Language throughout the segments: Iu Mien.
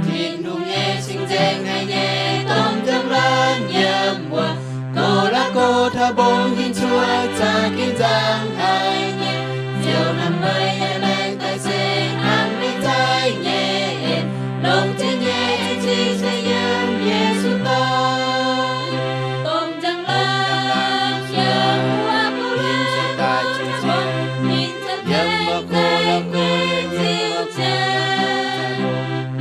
Tin-Hungh nyei cing-nzengc haic nyei, domh njang-laangc yiem wuov Go^laa^go^taa mbong hinc cuotv za'gengh nzangc haic nyei. Ziouv hnamv meih yaac laengz daaih se hnamv meih zaaic nyei en, longc ziex nyei en cing se yiem Yesu dorn. Domh njang-laangc yiem wuov Go^laa^go^taa mbong hinc cuotv za'gengh nzangc haic nyei. Ziouv,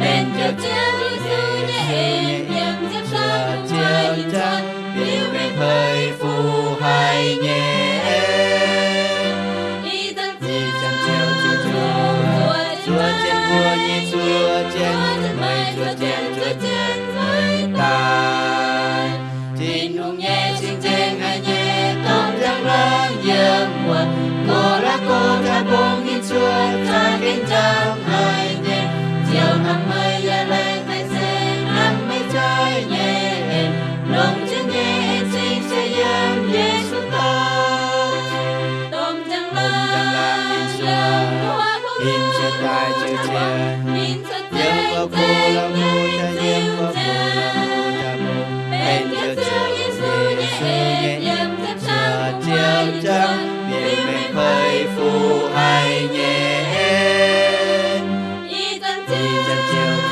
benx Ziouv Yesu nyei en yiem ziepc nzaangc, Ziouv, njang, biux mengh peix fuqv haic nyei. Ih zanc Ziouv, zuov jienv mbuo nyei zuov jienv, meih zuov jienv zuov jienv maiv daaih. Tin-Hungh nyei cing-nzengc haic nyei, domh njang-laangc yiem wuov Go^laa^go^taa mbong hinc cuotv za'gengh nzangc haic nyei. Ziouv hnamv meih yaac laengz daaih se hnamv meih zaaic nyei en, longc ziex nyei en cing se yiem Yesu dorn. Domh njang-laangc yiem wuov Go^laa^go^taa mbong hinc cuotv za'gengh nzangc haic nyei. Ziouv, benx Ziouv Yesu nyei en yiem ziepc nzaangc, Ziouv, njang, biux mengh peix fuqv haic nyei en. Ih zanc Ziouv, zuov jienv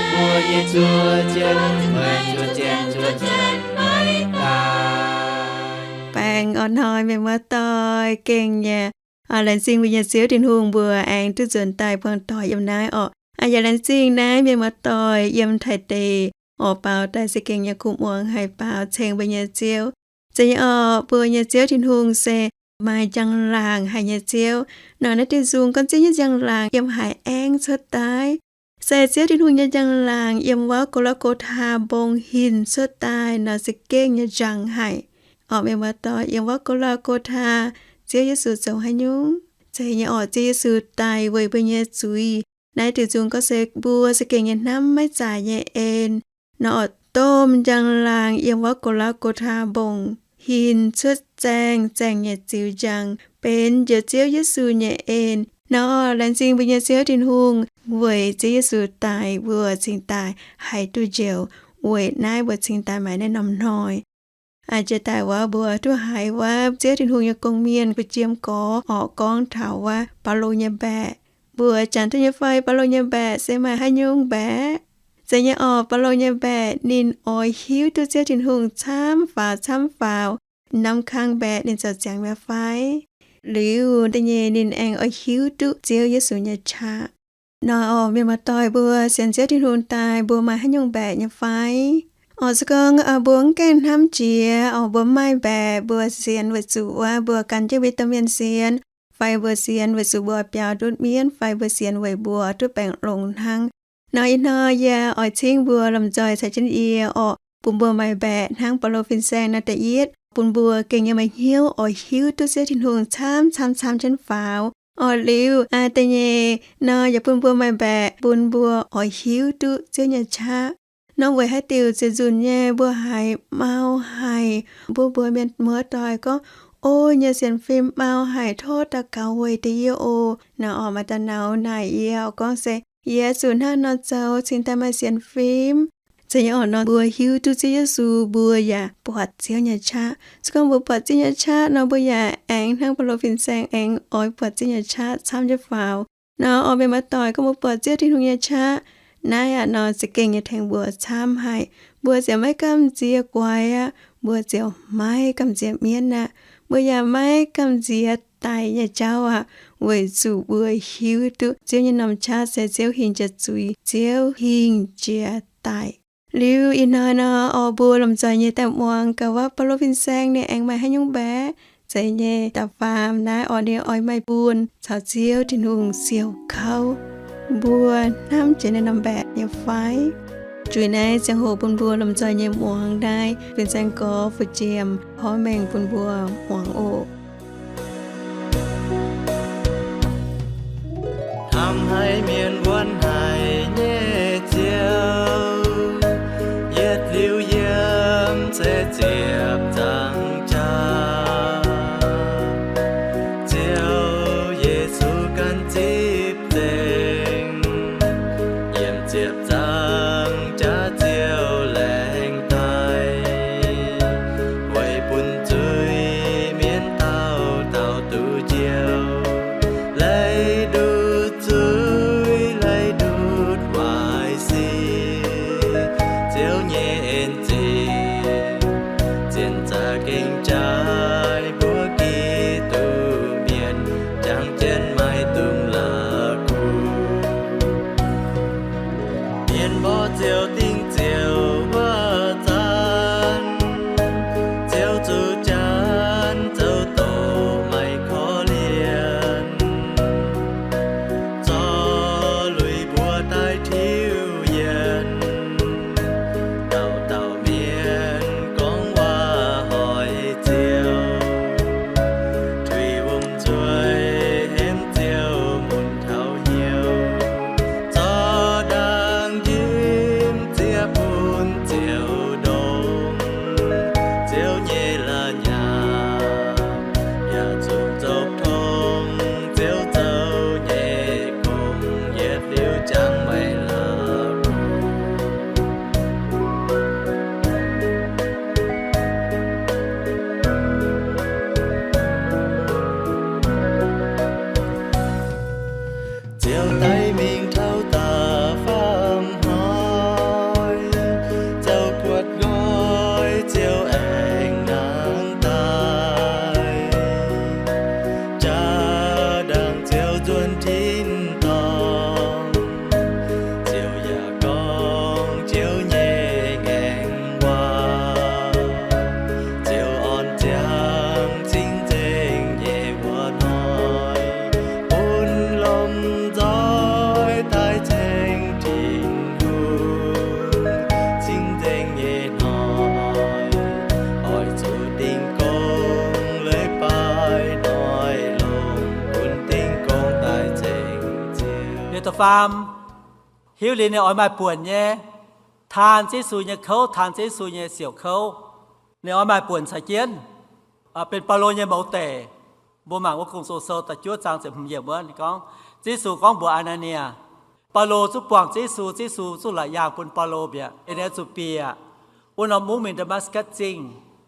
mbuo nyei zuov jienv, meih zuov jienv zuov jienv maiv daaih. Baengh orn hnoi mienh muoz-doic gengh nyei. Laengz zingh mbuo nyei Ziouv Tin-Hungh mbuo aengx duqv nzuonx daaih buangh doic yiem naaiv orqc. Yaac laengz zingh naaiv mienh muoz-doic yiem Taiv deic orqc, baaux daaih za'gengh nyei kuv muangx haih baaux ceng mbuo nyei Ziouv. Zeiz nyei orqc, mbuo nyei Ziouv Tin-Hungh se maaih njang-laangc haic nyei Ziouv. Nor naaiv diuh nzung gorngv Ziouv nyei njang-laangc yiem haaix aengx cuotv daaih? Se Ziouv Tin-Hungh nyei njang-laangc yiem wuov Go^laa^go^taa mbong hinc cuotv daaih nor za'gengh nyei njang haic. Orqc, mienh muoz-doic, yiem wuov Go^laa^go^taa, Ziouv Yesu zoux haaix nyungc? Zeiz nyei orqc, Ziouv Yesu daic weic mbuo nyei zuiz. Naaiv diuh nzung gorngv se mbuo za'gengh nyei hnamv maiv zaaic nyei en. Nor orqc, domh njang-laangc yiem wuov Go^laa^go^taa mbong hinc cuotv zaeng zaeng nyei ziux njang, benx njoux Ziouv Yesu nyei en. Nor orqc, laengz zingh mbuo nyei Ziouv Tin-Hungh weic Ziouv Yesu daic mbuo cingx daaih haih duqv njoux, weic naaiv mbuo cingx daaih maaiz naaiv norm hnoi. Jiex daaih wuov mbuo duqv haiz wuov Ziouv Tin-Hungh nyei gong-mienh fu'jiem gorx orqc gorngv taux wuov Baulo nyei mbaeqc. Mbuo janx duqv nyei fai Baulo nyei mbaeqc se maaih haaix nyungc mbaeqc? Zeiz nyei orqc, Baulo nyei mbaeqc ninh oix hiuv duqv Ziouv Tin-Hungh camv faaux camv faaux, norm kang mbaeqc ninh zoux ziangx mi'aqv fai? Liuz da'nyeic ninh aengx oix hiuv duqv Ziouv Yesu nyei qaqv. Nor orqc, mienh muoz-doic, mbuo sienx Ziouv Tin-Hungh daaih mbuo maaih haaix nyungc mbaeqc nyei fai? Orqc, se gorngv mbuo mv gaengh hnamv jiex orqc, mbuo mv maaih mbaeqc, mbuo sienx weic zuqc wuov mbuo gan jienv vitamin sienx, fai mbuo sienx weic zuqc mbuo biaux ndutv mienv, fai mbuo sienx weic mbuo duqv baengh longx hnangv. Nor ih hnoi yie oix cingv mbuo lomh nzoih caux jienv yie orqc, bun mbuo maaih mbaeqc hnangv Baulo fin-saeng nor, da'yietv bun mbuo gengh nyei maaih hnyouv oix hiuv duqv Ziouv Tin-Hungh camv camv camv jienv faaux. Orqc, liuz da'nyeic nor yaac bun mbuo maaih mbaeqc bun mbuo oix hiuv duqv Ziouv nyei qaqv. Nor weic haaix diuc ziouc nzunc nyei mbuo haiz mau haic, mbuo mbuox mienh muoz-doic gorngv, O, nyei sienx fim mau haic, tov daux gaux weic deix yie oc. Nor orqc, maaih dauh nauz naaic yie orqc gorngv se, Yie zuqc hnangv nor zoux cingx daaih maaih sienx fim. Zeiz nyei orqc, nor mbuo hiuv duqv Ziouv Yesu mbuo yaac buatc Ziouv nyei qaqv. Se gorngv mbuo buatc Ziouv nyei qaqv nor mbuo yaac aengx hnangv Baulo fin-saeng aengx oix buatc Ziouv nyei qaqv camv jienv faaux. Nor orqc, mienh muoz-doic, gorngv mbuo buatc Ziouv Tin-Hungh nyei qaqv, naaiv aqv nor za'gengh nyei tengx mbuo camv haic. Mbuo ziouc maiv gamh nziex guaix aqv, mbuo ziouc maiv gamh nziex mienv aqv, mbuo yaac maiv gamh nziex daic nyei jauv aqv, weic zuqc mbuo hiuv duqv Ziouv nyei norm qaqv se Ziouv hingh jiex zuiz, Ziouv hingh jiex daic. Liuz ih hnoi nor orqc, mbuo lomh nzoih nyei daaih muangx gaax wuov Baulo fin-saeng ninh aengx maaih haaix nyungc mbaeqc. Zeiz nyei da'faam naaiv orqc, ninh oix maaih bun caux Ziouv Tin-Hungh siou kouv. Mbuo hnamv jiex naaiv norm mbaeqc nyei fai? Juix naaiv ziangh hoc bun mbuo lomh nzoih nyei muangx naaiv fin-saeng gorx fu'jiem porv mengh bun mbuo muangx oc. Hnamv haic mienh wuonv haic nyei Ziouv, yietc liuz yiem se ziepc nzaangc jaax. Ziouv Zipv zengc, yiem ziepc nzaangc jaax Ziouv laengz daaih, weic bun zuiz-mienh dauh dauh duqv njoux, leiz ndutv zuiz, leiz ndutv waaic sic. Ziouv nyei en zingh, zien za'gengh jaaix mbuo Giduc mienh, jangx jienv maiv dungx la'kuqv. Mienh mborqv Ziouv dingc ziouc wuov zanc, Ziouv zuqc janx zoux doqc maiv korv-lienh, zorqv lui mbuo daaih tiuv yienh. Dauh dauh mienh gorngv waac hoic Ziouv, tuix wuom-nzuih hemv Ziouv mun taux hnyouv, zorqv ndaangc njimv ziex bun Ziouv ndongc. Ziouv nyei la'nyanc yaac zuqc zoux tong, Ziouv zoux nyei gong yietc liuz jangx maiv la'kuqv. Ziouv daiv mingh taux da'faam hnoi, zoux buatc nqoi Ziouv aengx nangv daaih. Jaa-ndaangc Ziouv nzuonx tin-dorngh, Ziouv yaac gorngv Ziouv nyei ngaengc waac. Ziouv orn ziangx cing-nzengc nyei wuov hnoi, bun lomh nzoih daaih ceng Tin-Hungh. Cing-nzengc nyei hnoi, oix zuqc dingh gong leiz baaix hnoi longc, bun dingh gong daaih ceng Ziouv. Liuz da'faam, hiuv liuz ninh oix maaih buonc nyei, taan Ziouv Yesu nyei kouv, taan Ziouv Yesu nyei siouc kouv. Ninh oix maaih buonc caux jienv, benx Baulo nyei mouz deic. Mbuo mangc wuov Gong-Zoh sou da'juov zaang ziepc hmz yiemc wuov, ninh gorngv, Ziouv Yesu gorngv mbuox Aa^naa^nie, Baulo zungv buangh Ziouv Yesu, Ziouv Yesu zungv la'yaangh bun Baulo bieqc, ninh oix zuqc bieqc wuov norm mungv mingh Ndaa^matv^gatc Zingh.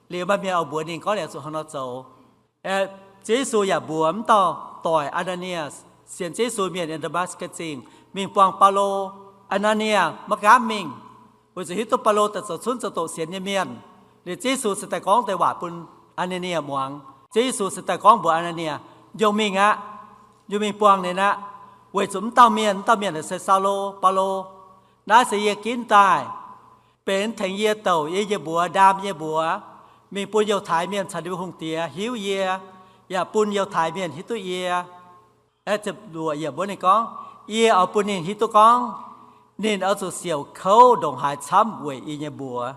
Liuz maaih mienh oix mbuox ninh gorngv ninh oix zuqc hnangv nor zoux. Ziouv Yesu yaac mbuox wuov dauh doic Aa^naa^nie, sienx Ziouv Yesu mienh yiem Ndaa^matv^gatc Zingh, mingh buangh Baulo. Aa^naa^nie maiv nqaamv mingh, weic zuqc hiuv duqv Baulo daaih zoux cunv zoux doqc sienx nyei mienh. Liuz Ziouv Yesu se daaih gorngv deix waac bun Aa^naa^nie muangx. Ziouv Yesu se daaih gorngv mbuox Aa^naa^nie, Njongh mingh aqv. Njongh mingh buangh ninh aqv, weic zuqc wuov dauh mienh, wuov dauh mienh se Saulo, Baulo. Naaiv se yie ginv daaih, benx tengx yie douc yie nyei mbuox, ndaam yie nyei mbuox, mingh bun Yiutai Mienh caux ninh mbuo hungh diex hiuv yie, yaac bun Yiutai Mienh hiuv duqv yie. Ziepc luoqc yiemc wuov ninh gorngv, Yie oix bun ninh hiuv duqv gorngv ninh oix zuqc siouc kouv ndongc haaix camv weic yie nyei mbuox.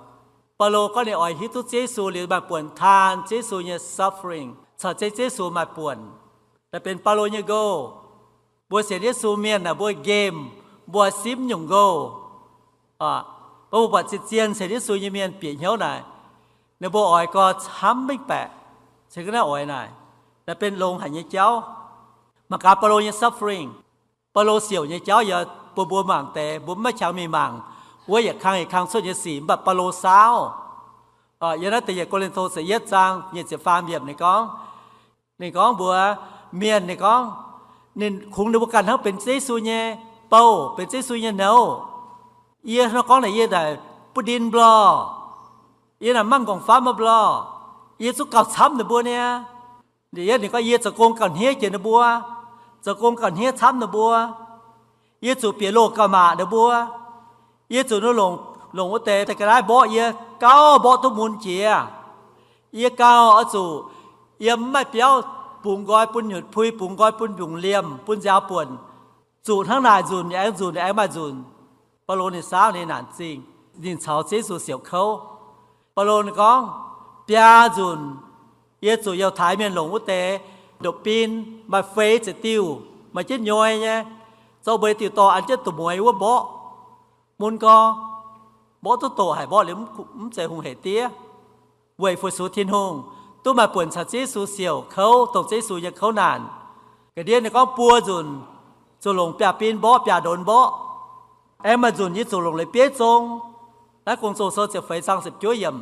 Baulo gorngv ninh oix hiuv duqv Ziouv Yesu liuz maaih buonc taan Ziouv Yesu nyei suffering caux Ziouv Yesu maaih buonc. Daaih benx Baulo nyei nqouh. Mbuo sienx Yesu mienh naaic mbuo nqemh, mbuo simv nyungc nqouh. Mbuo buatc zien-zien sienx Yesu nyei mienh bieqc hnyouv naaic, ninh mbuo oix gau camv mingh baeqc, se ga'naaiv oix naaic, naaiv benx longx haic nyei jauv. Mangc gaax Baulo nyei suffering. Baulo siouc nyei jauv yaac bun mbuo mangc deix, mbuo maiv qangx mingh mangc wuov yietc kang yietc kang cuotv nyei sic, mv baac Baulo saauv. Yiem naaiv deix yietc Ko^lin^to ziepc yietv zaang nyic ziepc faam yiemc ninh gorngv, ninh gorngv mbuox mienh, ninh gorngv, ninh kungx ninh mbuo ganh hnangv benx Yesu nyei bouh, benx Yesu nyei nouh. Yie hnangv gorngv naaic yie naaic butv ndin mblorh, yie naaic mangv nqorngv-famv maiv mblorh, yie zungv gauh camv ninh mbuo niaa. Ninh gorngv, yie zoux gong gauh hniev jiex ninh mbuo, zoux gong gauh hniev camv ninh mbuo. Yie zuqc bieqc loh gauh maac ninh mbuo. Yie zuqc nor longc, longc wuov deix daaih ga'naaiv mborqv yie, gauh mborqv duqv mun jiex. Yie gauh oix zuqc yiem maiv biauv bungx nqoi bun nyutc pui, bungx nqoi bun mbiungc liemh, bun nziaaux buonc. Zuqc hnangv naaic nzunc aengx nzunc aengx maaih nzunc. Baulo ninh saauv ninh naanc zingh, ninh caux Ziouv Yesu siouc kouv. Baulo ninh gorngv, biaa nzunc yie zuqc Yiutai Mienh longc wuov deix ndopv-bin, maaih fei ziepc diuh, maaih jienv nyoi nyei, zoux mbuo diuh dorh an jienv doqc mueiz wuov mborqv. Mun gorx, mborqv duqv doqc haic, mborqv liuz mv zeiz hungh hec diev. Weic fu-sux Tin-Hungh, duqv maaih buonc caux Ziouv Yesu siouc kouv, dongh Ziouv Yesu nyei kouv naanc. Ga'ndiev ninh gorngv buo nzunc zuqc longc biaav-bin mborqv, biaav-ndonx mborqv. Aengx maaih nzunc yie zuqc longc leiz-bieiv zong. Naaiv Gong-Zoh sou ziepc feix zaang ziepc juov yiemc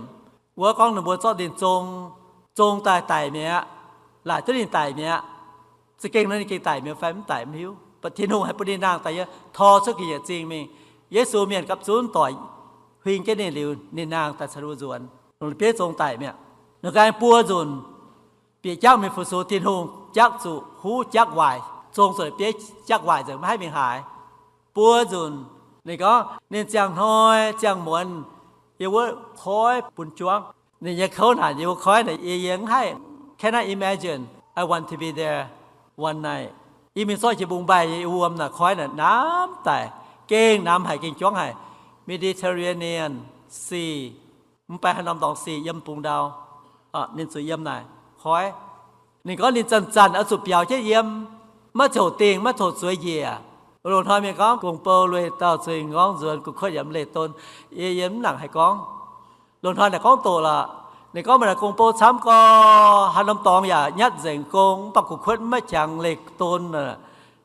wuov gorngv ninh mbuo zorqv ninh zong, zong daaih daic mi'aqv, laaic duqv ninh daic mi'aqv. Za'gengh nor ninh gengh daic mi'aqv fai mv daic mv hiuv, mv baac Tin-Hungh haih bun ninh nangh daaih yiem, tor cuotv ga'nyiec zingh mingh. Yesu mienh gapv zunv doic huing jienv ninh liuz, ninh nangh daaih caux ninh mbuo nzuonx, longc leiz-bieiv zong daic mi'aqv. Ninh ganh buo nzunc bieqc jauv mingh fu-sux Tin-Hungh, jauv zuqc huv jauv waaic, zong zuqc leiz-bieiv jauv waaic nzengc, maiv haih mingh haaix. Buo nzunc, ninh gorngv ninh ziangh hnoi ziangh muonz yiem wuov koiv bun juangv. Ninh nyei kouv naaic, yiem wuov koiv naaic, yie, yie mv haih, cannot imagine I want to be there one night. Yie mingh zorqv jiex mbungv mbaih nyei wuom naaic, koiv naaic namx daic, gengh namx haic, gengh juangv haic. Mediterranean Sea, mv baac haaix norm dorngx sea, yiem bungx ndau. Ninh zuqc yiem naaic koiv. Ninh gorngv ninh zanc-zanc oix zuqc biaux jienv yiem, maiv ziouc dingh, maiv ziouc zueiz njiec. Loz-hnoi mienh gorngv gong-bou lueiz dauh zuiz-gorngv nzuonx, gu'kuotv yaac mv leih don. Yie, yie mv nangc haih gorngv. Loz-hnoi naaic gorngv doqc lorqc. Ninh gorngv maaih naaic gong-bou camv gorx, haaix norm dorngx yaac nyatv nzengc gong, mv baac gu'kuotv maiv qangx leih don.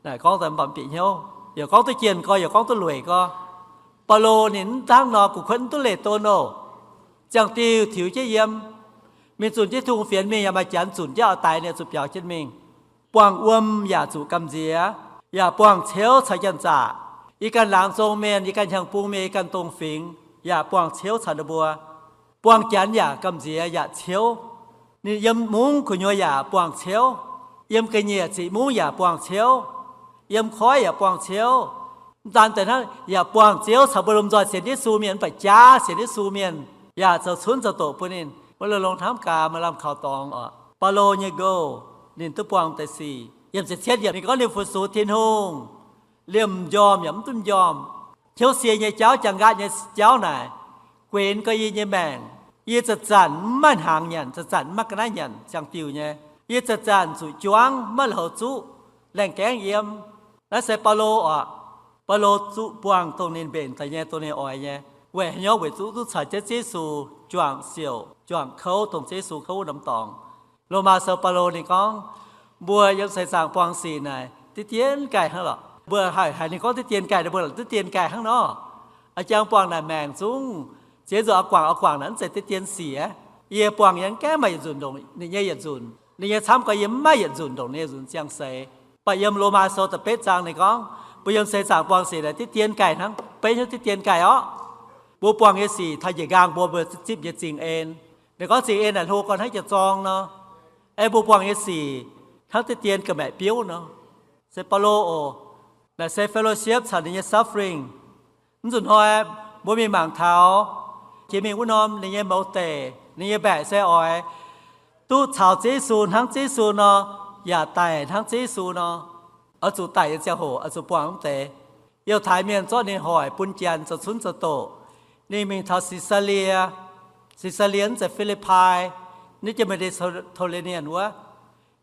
Naaic gorngv daaih mv baac mv bieqc hnyouv, yaac gorngv duqv jienh gorx, yaac gorngv duqv lueic gorx. Baulo ninh mv hnangv nor, gu'kuotv mv duqv leih don oc. Ziangh diuh tiux jienv yiem, mingh zunh jienv tungh fienx mingh, yaac maaih janx zunc jienv oix daix ninh, zuqc biaux jienv mingh. Buangh wuom yaac zuqc gamh nziex, yaac buangh ciouv caux janx-zaqc. Yie ganh laangz zong mienh, yie ganh hnyangx-bung mienh, yie ganh dongh fingx yaac buangh ciouv caux ninh mbuo. Buangh janx yaac gamh nziex yaac ciouv. Ninh yiem mungv gu'nyuoz yaac buangh ciouv, yiem ga'nyiec ziqc mungv yaac buangh ciouv, yiem koiv yaac buangh ciouv. Mv daan deix hnangv, yaac buangh Ziouv caux mbuo lomh nzoih sienx Yesu mienh, mv baac jaav sienx Yesu mienh yaac zoux cunv zoux doqc bun ninh. Mbuo longx-longx hnamv gaax maaih lamh kaux dorngx oc. Baulo nyei nqouh, ninh duqv buangh deix sic. Yiem ziepc cietv yiemc ninh gorngv ninh fu-sux Tin-Hungh, liemh m'njormh yaac mv duqv m'njormh. Hnyouv sie nyei jauv, jangx nqaatv nyei jauv naaic guenx gorx yie nyei maengc. Yie zanc-zanc mv maaih hnaangx nyanc, zanc-zanc mv maaih ga'naaiv nyanc, ziangh diuh nyei. Yie zanc-zanc zuqc juangv, maiv lui-houx zuqv, laengh gaengv yiem. Naaiv se Baulo oc. Baulo zuqv buangh dongh ninh mbenc daaih nyei, dongh ninh oix nyei. Weic haaix nyungc? Weic zuqc duqv caux jienv Yesu juangc siouc, juangc kouv, dongh Yesu kouv wuov norm dorngx. Lomaa sou Baulo ninh gorngv, mbuo yiem seix zaangc buangh sic naaic diqv dien gaaih hnangv lorqc. Mbuo haiz, haiz ninh gorngv diqv dien gaaih, mbuo lorqc diqv dien gaaih hnangv nor. A'jang buangh naaic maengc zungv ziex nzunc a'guangc a'guangc naaic, mv zeiz diqv dien sic aqv. Yie buangh nyei mv gaengh maaih yietc nzunc ndongc ninh nyei yietc nzunc, ninh nyei camv gorx yie mv maaih yietc nzunc ndongc ninh nyei nzunc ziangh seix. Mv baac yiem Lomaa sou da'betv zaang ninh gorngv, mbuo yiem seix zaangc buangh sic naaic diqv dien gaaih hnangv, beiv hnangv diqv dien gaaih orqc. Mbuo buangh nyei sic taux njiec nqaang mbuo, mbuo zipv nyei zingh en. Ninh gorngv zingh en naaic hlo gau hnangv jiex zorng nor. Aeqv, mbuo buangh nyei sic hnangv diqv dien ga'maeqc biouv nor. Se Baulo oc. Naaic se fellowship caux ninh nyei suffering. Mv nzunc hnoi mbuo mingh mangc taux jiex mingh wuov norm ninh nyei mouz deic, ninh nyei mbaeqc se oix duqv caux Ziouv Yesu hnangv Ziouv Yesu nor, yaac daic hnangv Ziouv Yesu nor. Oix zuqc daic nyei ziangh hoc oix zuqc buangh mv deix. Yiutai mienh zorqv ninh hoic bun janx zoux cunv zoux doqc. Ninh mingh taux Saa^saa^lie. Saa^saa^lie mv zeiz Fi^lipv^pai, naaiv jiex Mediterranean wuov.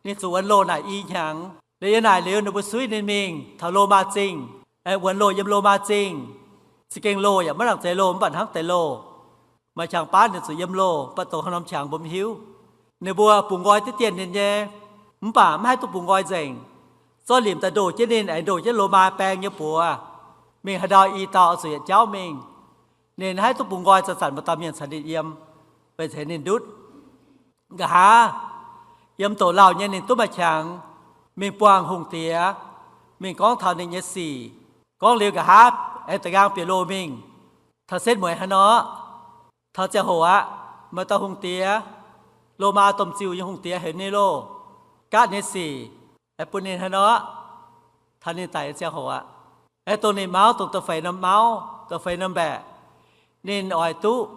Ninh zuqc wuonx loh naaic i hnyangx. Ninh yiem naaic liuz ninh mbuo suiv ninh mingh taux Lomaa Zingh. Wuonx loh yiem Lomaa Zingh. Za'gengh loh yaac maiv nangc zeiz loh, mv baac hnangv deix loh. Maaih qangx baav ninh zuqc yiem loh, mv baac dongh haaix norm qangx mbuo mv hiuv. Ninh mbuo bungx nqoi diqv dien ninh nyei, mv baac mv haih duqv bungx nqoi nzengc. Zorqv limc daaih ndoh jienv ninh, aengx ndoh jienv Lomaa baeng nyei buoz. Mingh haaix ndau i dauh oix zuqc yietc jauv mingh. Ninh haih duqv bungx nqoi zanc-zanc maaih dauh mienh caux ninh yiem, weic zuqc ninh ndutv. Nqa'haav yiem doqc lauh nyei ninh duqv maaih qangx, mingh buangh hungh diex, mingh gorngv taux ninh nyei sic. Gorngv liuz nqa'haav aengx da'nqaang bieqc loh mingh. Taux setv mueiz haaix nor, taux ziangh hoc aqv, maaih dauh hungh diex, Lomaa domh ziuh nyei hungh diex heuc ninh loh, gaatv ninh sic, aengx bun ninh haaix nor, taux ninh daic nyei ziangh hoc aqv. Aengx dongh ninh mauv, dongh da'feix norm mauv, da'feix norm mbaeqc, ninh oix duqv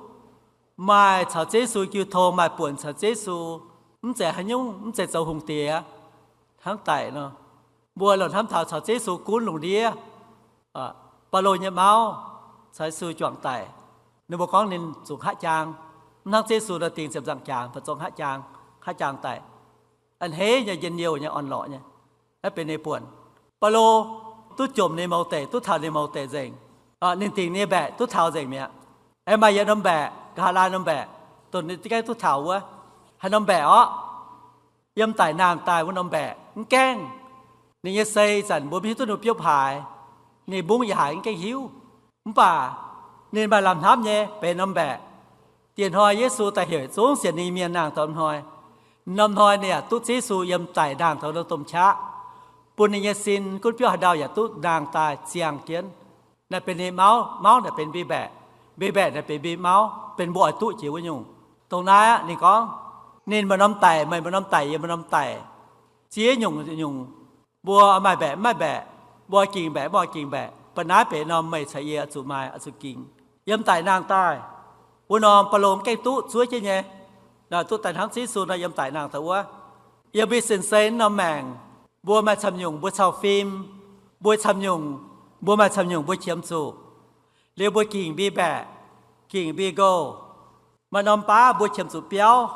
maaih caux Ziouv Yesu jiu tong, maaih buonc caux Ziouv Yesu, mv zeiz haaix nyungc, mv zeiz zoux hungh diex hnangv daic nor. Mbuo lorqc hnamv taux caux Ziouv Yesu gunv lungh ndiev, Baulo nyei mauv caux Yesu juangc daic. Ninh mbuo gorngv ninh zuqc hngaqv jaang, mv hnangv Ziouv Yesu nor dingc ziepc nzaangc jaax, mv baac zungv hngaqv jaang, hngaqv jaang daic. A'hneiv nyei, njien-youh nyei, orn-lorqc nyei. Naaiv benx ninh buonc. Baulo duqv jomc ninh mouz deic, duqv taux ninh mouz deic nzengc. Ninh dingc ninh mbaeqc duqv taux nzengc mi'aqv. Aengx maaih yietc norm mbaeqc, nqa'haav laai norm mbaeqc, dongh ninh gaengh duqv taux wuov, haaix norm mbaeqc orqv, yiem daic naang daaih wuov norm mbaeqc, mv gaengh Ninh nyei sei ih zanc mbuo mv hiuv duqv ninh biopv haaix, ninh mbungv yaac haiz mv gaengh hiuv. Mv baac ninh maaih lamh hnamv nyei benx norm mbaeqc. Diex hnoi Yesu daaih heuc zungv sienx ninh mienh nangh taux norm hnoi. Norm hnoi ninh yaac duqv Ziouv Yesu yiem daic nangh taux norm domh qaqv, bun ninh nyei sin gunv biopv haaix ndau yaac duqv nangh daaih ziangh jienv. Naaiv benx ninh mauv, mauv naaic benx mbi mbaeqc, mbi mbaeqc naaic benx mbi mauv, benx mbuo oix duqv jiex wuov nyungc. Dongh naaiv aqv ninh gorngv, ninh maaih norm daic, meih maaih norm daic, yie maaih norm daic. Ziex nyungc nyungc, mbuo maaih mbaeqc mv maaih mbaeqc, mbuo ging mbaeqc mv ging mbaeqc, ba'naaiv benx norm meih caux yie oix zuqc maaih, oix zuqc ging. Yiem daic nangh daaih, wuov norm Baulo gengh duqv zuov jienv nyei, duqv daaih hnangv Ziouv Yesu nor yiem daic nangh daaih wuov. Yiem mbuo sin sei norm maengc, mbuo maaih camv nyungc mbuo cau fim, mbuo camv nyungc, mbuo maaih camv nyungc mbuo qiemx zuqc. Liuz mbuo ging mbi mbaeqc, ging mbi nqouh. Maaih norm baav mbuo qiemx zuqc biauv,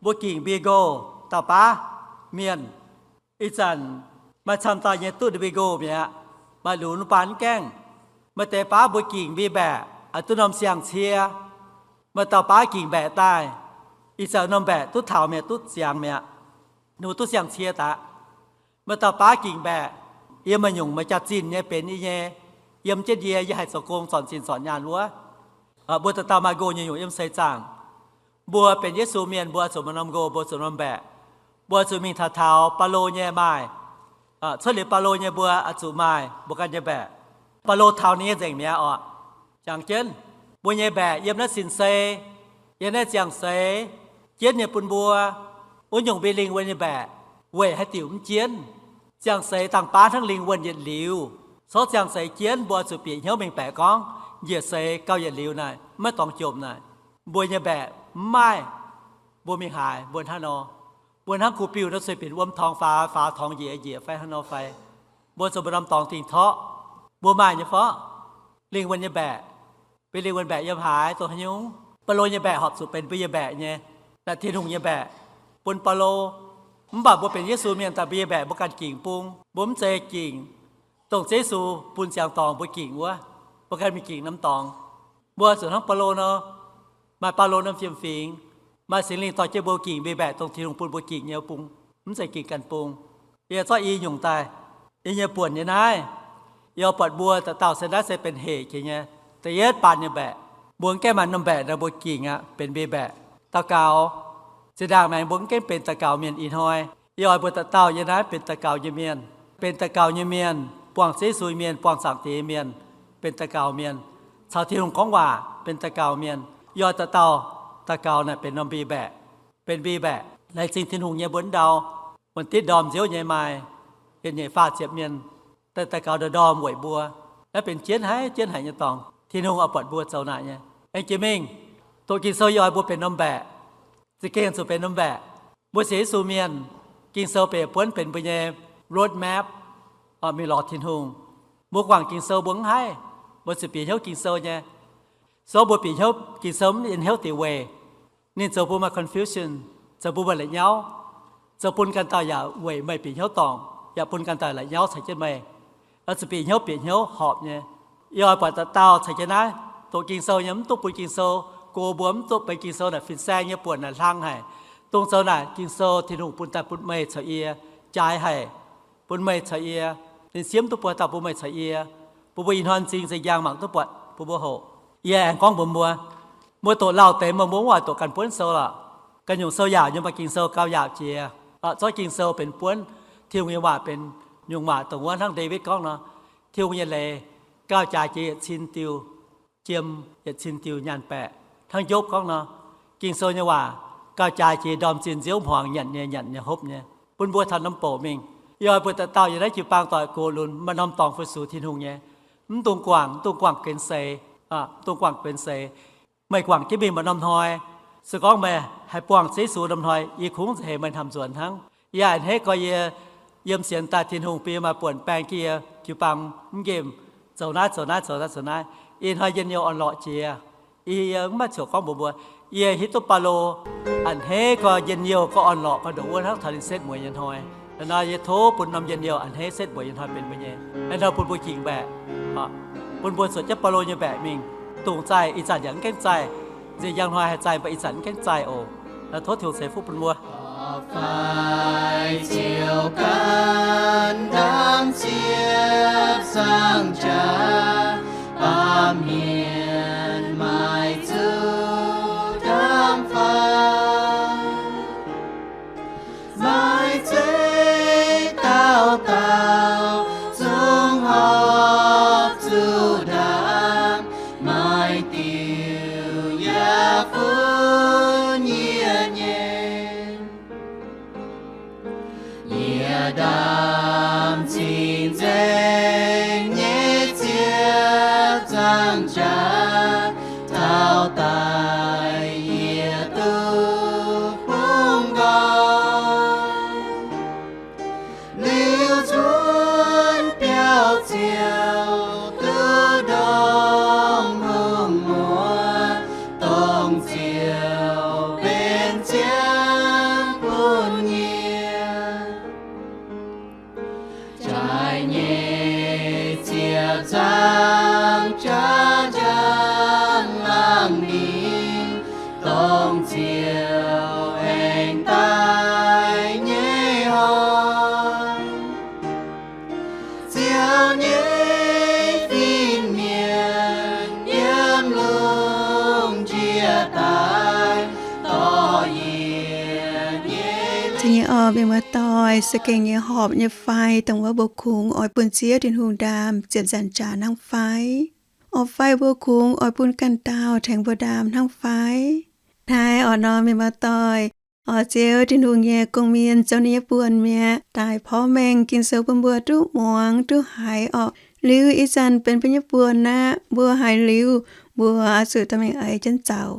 mbuo ging mbi nqouh dauh baav mienh. Ih zanc maaih camv dauh nyei duqv mbi nqouh mi'aqv, maaih lunx baan mv gaengh. Maaih deix baav mbuo ging mbi mbaeqc, a'duqv norm siang-cie. Maaih dauh baav ging mbaeqc daaih, ih zanc norm mbaeqc duqv taux mi'aqv, duqv ziangx mi'aqv, ninh mbuo duqv siang-cie daaih. Maaih dauh baav ging mbaeqc, yiem maaih nyungc maaih jaax-zinh nyei benx yie nyei, yiem jienv yie, yie haih zoux gong zornc zinh zornc nyaanh wuov. Mbuo dauh dauh maaih nqouh nyei nyungc yiem seix zaangc. Mbuo benx Yesu mienh, mbuo zuqc maaih norm nqouh, mbuo zuqc norm mbaeqc. Mbuo zuqc mingh taux taux Baulo nyei maaih, cuotv liuz Baulo nyei mbuo zuqc maaih mbuo ganh nyei mbaeqc. Baulo taux ninh nyei nzengc mi'aqv orqc. Jangx jienv, mbuo nyei mbaeqc yiem naaiv sin sei, yiem naaiv ziangh seix, jienv nyei bun mbuo. Wuov nyungc mbi lingh wuonh nyei mbaeqc weic haaix diuc mv jienv? Ziangh seix dangh baav hnangv lingh wuonh yietc liuz. Sorv ziangh seix jienv mbuo zuqc bieqc hnyouv mengh baeqc gorngv njiec seix gauh yietc liuz naaic maiv dorngx jomc naaic, mbuo nyei mbaeqc mv maaih. Mbuo mingh haaix? Mbuo hnangv nor, mbuo hnangv kuv biuh nor sueih binc wuom torngx faaux, faaux torngx njiec njiec fai hnangv nor fai? Mbuo zuqc mbuo norm dorngx dingh torqv. Mbuo maaih nyei fov? Lingh wuonh nyei mbaeqc. Mbuo lingh wuonh mbaeqc yiem haaix? Dongh haaix nyungc? Baulo nyei mbaeqc horpc zuqc benx mbuo nyei mbaeqc nyei. Naaic Tin-Hungh nyei mbaeqc bun Baulo. Mv baac mbuo benx Yesu mienh daaih, mbuo nyei mbaeqc mbuo ganh gingc bung, mbuo mv zeiz gingc dongh Ziouv Yesu bun ziangx dorngx mbuo gingc wuov. Mbuo ganh mingh gingc norm dorngx. Mbuo zuqc hnangv Baulo nor, maaih Baulo norm fiem-fingx, maaih Singx Lingh dorh jienv mbuo gingc mbi mbaeqc dongh Tin-Hungh bun mbuo gingc nyei bung, mv zeiz gingc ganh bung. Yie zorqv i nyungc daaih, yie nyei buonc nyei naaiv. Yie oix buatc mbuo dauh dauh se naaiv se benx hec jiex nyei. Da'yietv baan nyei mbaeqc, mbuo mv gaengh maaih norm mbaeqc nor mbuo gingc aqv, benx mbi mbaeqc. Daux gaux, zinh ndaangc maengx mbuo mv gaengh benx daux gaux mienh ih hnoi. Yie oix mbuo dauh dauh yiem naaiv benx daux gaux nyei mienh, benx daux gaux nyei mienh, buangh Ziouv Yesu mienh, buangh Zaangc Diex mienh, benx daux gaux mienh, caux Tin-Hungh gorngv waac benx daux gaux mienh. Yie oix dauh dauh daux gaux naaic benx norm mbi mbaeqc, benx mbi mbaeqc. Laengz zingh Tin-Hungh nyei mbuo ndau, wuonh ditv ndorm nziouv nyei maaih yietc nyeic faah ziepc mienh daaih daux gaux ndorm-ndorm weic mbuo. Naaiv benx jienv haic, jienv haic nyei dorngx. Tin-Hungh oix buatc mbuo zoux naaic nyei. Aengx jiex mingh, doqc Ging-Sou yie oix mbuo benx norm mbaeqc, za'gengh zuqc benx norm mbaeqc. Mbuo sienx Yesu mienh, Ging-Sou benx buonv benx mbuo nyei road map, mingh lorz Tin-Hungh. Mbuo guangc Ging-Sou mbuo mv haih, mbuo zuqc bieqc hnyouv Ging-Sou nyei. Sou mbuo bieqc hnyouv Ging-Sou mv yiem hnyouv deix weic, ninh zoux bun maaih confusion, zoux bun maaih la'nyauv, zoux bun ganh dauh yaac weic meih bieqc hnyouv dorngc, yaac bun ganh dauh la'nyauv caux jienv meih. Oix zuqc bieqc hnyouv, bieqc hnyouv horpc nyei. Yie oix buatc dauh dauh caux jienv naaiv doqc Ging-Sou nyei, mv duqv bun Ging-Sou go mbuo, mv duqv benx Ging-Sou naaic fin-saeng nyei buonc naaic hlang haic. Dongh zoux naaic Ging-Sou Tin-Hungh bun daaih bun meih caux yie jaaix haic, bun meih caux yie. Ninh siev mv duqv buo dauh bun meih caux yie, bun mbuo ih hnoi m'zing zinh njang mangc duqv buatc bun mbuo hoqc. Yie aengx gorngv mbuox mbuo, mbuo doqc lauh deix meih mbuo mv oix doqc ganh buonv sou lorqc. Ganh nyungc sou yaauc nyei, maaih Ging-Sou gauh yaauc jiex. Zorqv Ging-Sou benx buonv, Tin-Hungh nyei waac benx nyungc waac, dongh wuov hnangv Ndaawitv gorngv nor, Tin-Hungh nyei leiz gauh jaaix jiex yietc cin diuh jiem, yietc cin diuh nyaanh baeqc. Hnangv Yopv gorngv nor, Ging-Sou nyei waac gauh jaaix jiex ndorm zinh nziouv hmuangx nyanc nyei, nyanc nyei hopv nyei, bun mbuo taux norm bouc mingh. Yie oix mbuo dauh dauh yiem naaiv jiu-baang doic gox lunx maaih norm dorngx fu-sux Tin-Hungh nyei. Mv dungx guangc, mv dungx guangc guen seix, mv dungx guangc guen seix. Meih guangc jienv mingh mba'normh hnoi, se gorngv meih haih buangh Ziouv Yesu norm hnoi, yie kungx nza'heix meih hnamv nzuonx hnangv. Yie a'hneiv gorx yie yiem sienx daaih Tin-Hungh bun yie maaih buonc baeng jienv yie jiu-baang mv nqemh zoux naaiv zoux naaiv zoux naaiv zoux naaiv. Ih hnoi njien-youh orn-lorqc jiex. Yie mv maaih coc gorngv mbuox mbuo, yie hiuv duqv Baulo a'hneiv gorx njien-youh gorx orn-lorqc gorx ndoqc wuov hnangv taux ninh setv mueiz nyei hnoi. Ih hnoi yie tov bun norm njien-youh a'hneiv setv mueiz nyei hnoi benx mbuo nyei. Ih hnoi bun mbuo gingc mbaeqc, bun mbuo zuotc jienv Baulo nyei mbaeqc mingh, dongh zaih ih zanc yaac mv gaengh zaih, nziex njang hnoi haih zaih mv baac ih zanc mv gaengh zaih oc. Tov Tin-Hungh ceix fuqv bun mbuo. Fai ziouc gan Laanh cing-nzengc nyei ziepc nzaangc jaax, taux daaih yie duqv bungx nqoi. Liuz cuotv biauv-ziouc duqv ndongc hungh muoz, dongh ziouc benx ziangh bun yie. Jaaix nyei ziepc nzaangc jaax njang laangh ningx, dongh ziouc aengx daaih nyei hnoi. Ziouv nyei fin-mienh yiem lungh ndiev daaih dorh yie nyei. Za'gengh orqc, mienh muoz-doic, za'gengh nyei horpc nyei fai, dongh wuov mbuo kungx oix bun Ziouv Tin-Hungh ndaam ziepc nzaangc jaax hnangv fai? Orqc, fai mbuo kungx oix bun ganh dauh tengx mbuo ndaam hnangv fai? Naaiv orqc nor, mienh muoz-doic, orqc, Ziouv Tin-Hungh nyei gong-mienh zoux ninh nyei buonc mi'aqv, daaih porv mengh Ging-Sou bun mbuo duqv muangx duqv haiz orqc. Liuz ih zanc benx mbuo nyei buonc aqv. Mbuo haiz liuz, mbuo oix zuqc dorh mingh eix jienv zaux.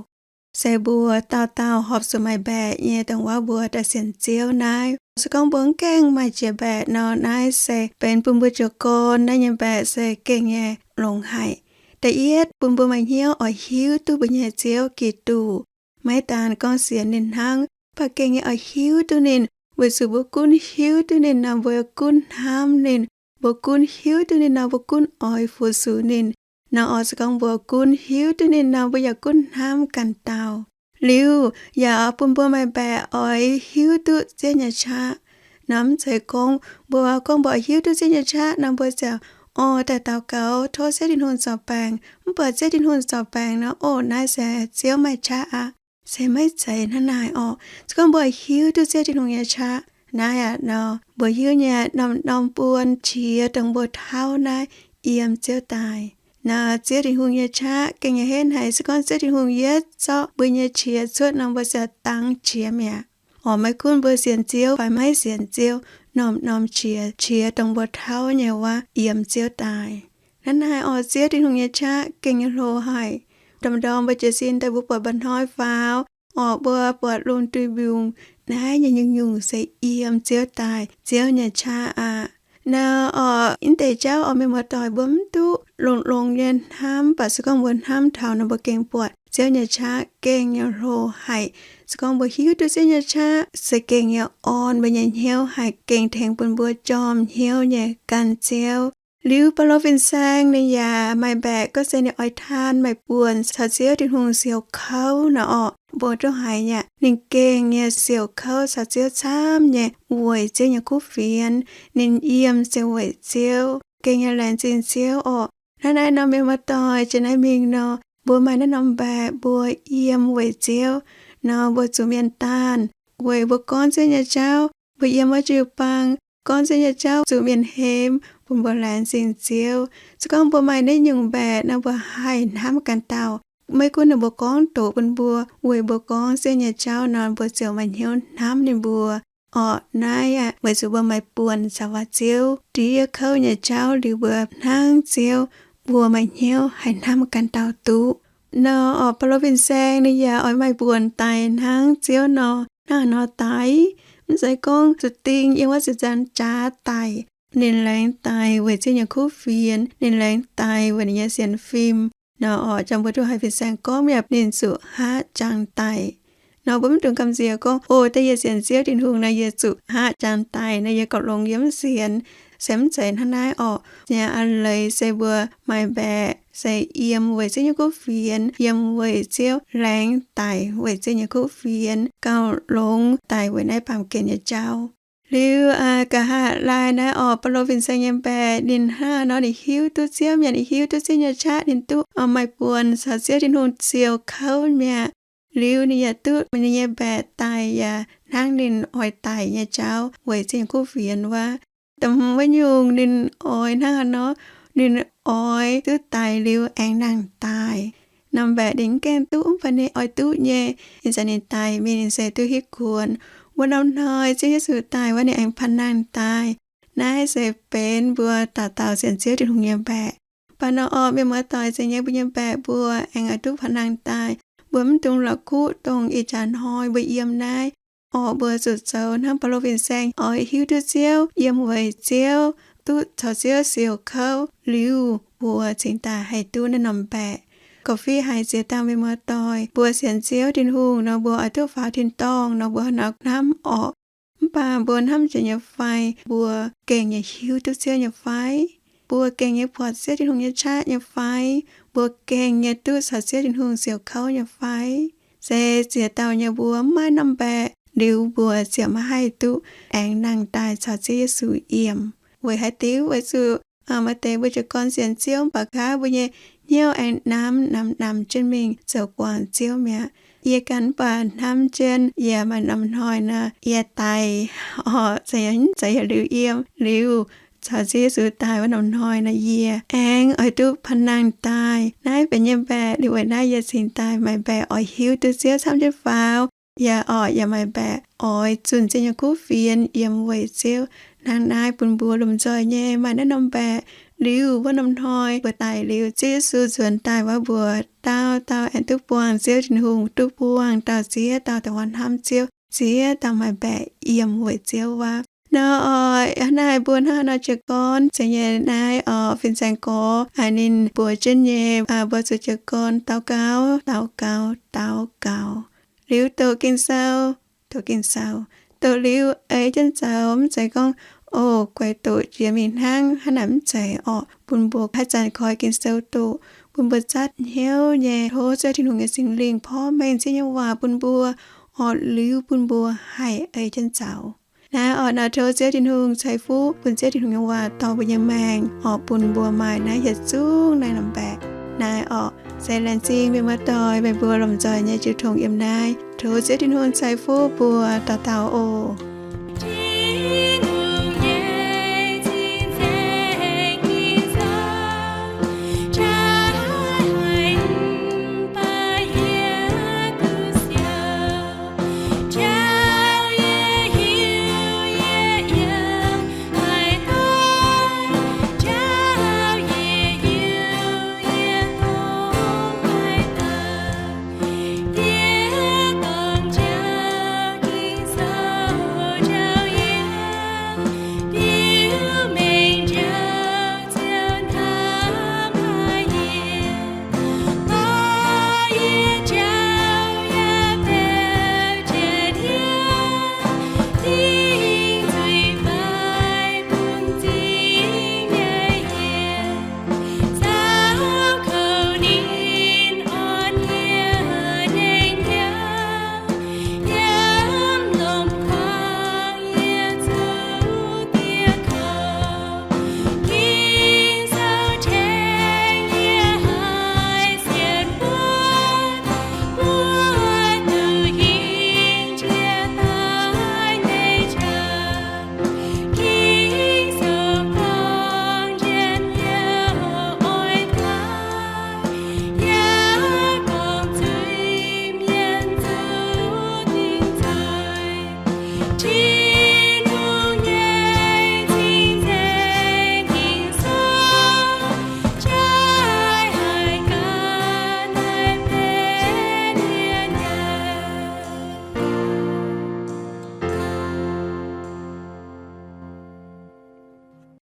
Se mbuo dauh dauh horpc zuqc maaih mbaeqc nyei dongh wuov mbuo daaih sienx Ziouv naaiv. Se gorngv mbuo mv gaengh maaih jiex mbaeqc nor, naaiv se benx bun mbuo jiez gorn naaiv nyei mbaeqc se gengh nyei longx haic. Da'yietv, bun mbuo maaih hnyouv oix hiuv duqv mbuo nyei Ziouv Giduc. Maiv daan gorngv sienx ninh hnangv, mv baac gengh nyei oix hiuv duqv ninh. Weic zuqc mbuo gunv hiuv duqv ninh nor, mbuo gunv hnamv ninh. Mbuo gunv hiuv duqv ninh nor, mbuo gunv oix fu-sux ninh. Nor orqc, se gorngv mbuo gunv hiuv duqv ninh nor, mbuo yaac gunv hnamv ganh dauh. Liuz yaac bun mbuo maaih mbaeqc oix hiuv duqv Ziouv nyei qaqv. Nor mv zeiz gorngv mbuo, gorngv mbuo oix hiuv duqv Ziouv nyei qaqv nor, mbuo ziouc orqc daaih daux gaux tov Ziouv Tin-Hungh zorc baengc. Mv buatc Ziouv Tin-Hungh zorc baengc nor, orqc, naaiv se Ziouv maaih qaqv aqv. Se maiv zeiz hnangv naaiv orqc. Se gorngv mbuo hiuv duqv Ziouv Tin-Hungh nyei qaqv naaiv aqv nor, mbuo hiuv nyei norm-norm buon qiex dongh mbuo tauv naaiv yiem Ziouv daaih. Nor Ziouv Tin-Hungh nyei qaqv gengh nyei henv haic. Se gorngv Ziouv Tin-Hungh yietv zorqv mbuo nyei qiex cuotv nor, mbuo ziouc dangx qiex mi'aqv. Orqc, maiv gunv mbuo sienx Ziouv fai maiv sienx Ziouv, norm-norm qiex, qiex dongh mbuo tauv nyei wuov yiem Ziouv daaih. Hnangv naaiv orqc, Ziouv Tin-Hungh nyei qaqv gengh nyei hlo haic. Ndorm-ndorm mbuo jiez sin daaih mbuo buatc mba'hnoi faaux, orqc, mbuo buatc lungh duih mbiungc, naaiv nyei nyungc-nyungc se yiem Ziouv daaih, Ziouv nyei qaqv aqv. Nor orqc, mv deix jauv orqc, mienh muoz-doic, mbuo mv duqv longx-longx nyei hnamv, mv baac se gorngv mbuo hnamv taux nor, mbuo gengh buatc Ziouv nyei qaqv gengh nyei hlo haic. Se gorngv mbuo hiuv duqv Ziouv nyei qaqv se gengh nyei orn mbuo nyei hnyouv haic, gengh tengx bun mbuo jorm hnyouv nyei gan Ziouv. Liuz Baulo fin-saeng ninh yaac maaih mbaeqc gorngv se ninh oix taan maaih buonc caux Ziouv Tin-Hungh siouc kouv nor orqc. Mbuo duqv haiz nyei, ninh gengh nyei siouc kouv caux Ziouv camv nyei weic Ziouv nyei kuv fienx. Ninh yiem se weic Ziouv, gengh nyei laengz zingh Ziouv orqc. Hnangv naaiv nor, mienh muoz-doic, jiex naaiv mingh nor, mbuo maaih naaiv norm mbaeqc mbuo yiem weic Ziouv nor, mbuo zuqc mienh daanh weic mbuo gorngv Ziouv nyei jauv. Mbuo yiem wuov jiu-baang gorngv Ziouv nyei jauv zuqc mienh hemx, bun mbuo laengz zingh Ziouv. Se gorngv mbuo maaih naaiv nyungc mbaeqc nor, mbuo haih hnamv ganh dauh. Maiv gunv ninh mbuo gorngv doqc bun mbuo, weic mbuo gorngv Ziouv nyei jauv nor, mbuo ziouc maaih hnyouv hnamv ninh mbuo. Orqc, naaiv aqv, weic zuqc mbuo maaih buonc caux Ziouv ndiev kouv nyei jauv liuz, mbuo hnangv Ziouv, mbuo maaih hnyouv haih hnamv ganh dauh duqv. Nor orqc, Baulo fin-saeng ninh yaac oix maaih buonc daic hnangv Ziouv nor, hnangv haaix nor daic? Mv zeiz gorngv zuqc ding yiem wuov ziepc nzaangc jaax daic. Ninh laengz daic weic Ziouv nyei kuv fienx. Ninh laengz daic weic ninh nyei sienx fim. Nor orqc, jangx mbuo duqv haiz fin-saeng gorngv yaac ninh zuqc haav jangx daic. Nor mbuo mv dungx gamh nziex gorngv, o, daaih yie sienx Ziouv Tin-Hungh nor, yie zuqc haav jangx daic nor, yie gauh longx yiem sienx. Se mv zeiz hnangv naaiv orqc. Yaac a'leiz se mbuo maaih mbaeqc se yiem weic Ziouv nyei kuv fienx, yiem weic Ziouv, laengz daic weic Ziouv nyei kuv fienx, gauh longx daic weic naaiv baamh gen nyei jauv. Liuz nqa'haav laai naaiv orqc, Baulo fin-saeng nyei mbaeqc ninh hnangv nor, ninh hiuv duqv Ziouv mi'aqv, ninh hiuv duqv Ziouv nyei qaqv, ninh duqv maaih buonc caux Ziouv Tin-Hungh siouc kouv mi'aqv. Liuz ninh yaac duqv ninh nyei mbaeqc daic yaac hnangv ninh oix daic nyei jauv weic Ziouv nyei kuv fienx wuov. Da'hmz wuov nyungc ninh oix hnangv haaix nor? Ninh oix duqv daic liuz aengx nangh daaih. Norm mbaeqc ninh mv gaengh duqv, mv baac ninh oix duqv nyei. Ih zanc ninh daic mingh ninh se duqv hitv kuonx. Mbuo norm hnoi Ziouv Yesu daaih wuov, ninh aengx panh nangh daaih. Naaiv se benx mbuo dauh dauh sienx Ziouv Tin-Hungh nyei mbaeqc. Mv baac nor orqc, mienh muoz-doic, zeiz nyei mbuo nyei mbaeqc mbuo aengx oix duqv panh nangh daaih. Mbuo mv dungx la'kuqv dongh ih jaax hnoi mbuo yiem naaiv orqc, mbuo zuqc zoux hnangv Baulo fin-saeng oix hiuv duqv Ziouv, yiem weic Ziouv, duqv caux Ziouv siouc kouv liuz, mbuo cingx daaih haih duqv naaiv norm mbaeqc. Gorqv-fiqv haiz ziex dauh mienh muoz-doic, mbuo sienx Ziouv Tin-Hungh nor, mbuo oix duqv faaux tin-dorngh nor, mbuo hnangv hnamv orqc. Mv baac mbuo hnamv jiex nyei fai? Mbuo gengh nyei hiuv duqv Ziouv nyei fai? Mbuo gengh nyei buatc Ziouv Tin-Hungh nyei qaqv nyei fai? Mbuo gengh nyei duqv caux Ziouv Tin-Hungh siouc kouv nyei fai? Se ziex dauh nyei mbuo mv maaih norm mbaeqc liuz, mbuo ziouc maiv haih duqv aengx nangh daaih caux Ziouv Yesu yiem. Weic haaix diuc? Weic zuqc maaih deix mbuo jiez gorn sienx Ziouv, mv baac gaax mbuo nyei hnyouv aengx namx namx namx jienv mingh zoux guangc Ziouv mi'aqv. Yie ganh mv baac hnamv jienv yie maaih norm hnoi nor, yie daic orqc, zeiz yaac mv zeiz yietc liuz yiem. Liuz caux Ziouv Yesu daaih wuov norm hnoi nor, yie aengx oix duqv panh nangh daaih. Naaiv benx yie nyei mbaeqc. Liuz weic naaiv yie cingx daaih maaih mbaeqc oix hiuv duqv Ziouv camv jienv faaux. Yaac orqc, yaac maaih mbaeqc oix zunh Ziouv nyei kuv fienx yiem weic Ziouv. Hnangv naaiv bun mbuo lomh nzoih nyei maaih naaiv norm mbaeqc. Liuz wuov norm hnoi mbuo daic liuz, Ziouv Yesu nzuonx daaih wuov, mbuo dauh dauh aengx duqv buangh Ziouv Tin-Hungh, duqv buangh dauh ziex dauh da'faanh hnamv Ziouv, ziex dauh maaih mbaeqc yiem weic Ziouv wuov. Nor orqc, hnangv naaiv mbuo hnangv haaix nor jiez gorn, zeiz nyei naaiv orqc, fin-saeng gorx, ninh mbuox jienv nyei, mbuo zuqc jiez gorn daux gaux, daux gaux, daux gaux. Liuz doqc Ging-Sou, doqc Ging-Sou. Doqc liuz ei jienv zoux, mv zeiz gorngv, o, guaix doqc jiex mingh hnangv haaix nor, mv zeiz orqc. Bun mbuo haaix zanc koi Ging-Sou doqc, bun mbuo zatv hnyouv nyei tov Ziouv Tin-Hungh nyei Singx Lingh porv mengh Ziouv nyei waac bun mbuo orqc, liuz bun mbuo haih ei jienv zoux. Naaiv orqc, naaiv tov Ziouv Tin-Hungh ceix fuqv bun Ziouv Tin-Hungh nyei waac dorh mbuo nyei maengc orqc, bun mbuo maaih naaiv yietc zungv naaiv norm mbaeqc. Naaiv orqc, se laengz zingh mienh muoz-doic, meih mbuo lomh nzoih nyei jiu tong yiem naaiv. Tov Ziouv Tin-Hungh ceix fuqv mbuo dauh dauh oc.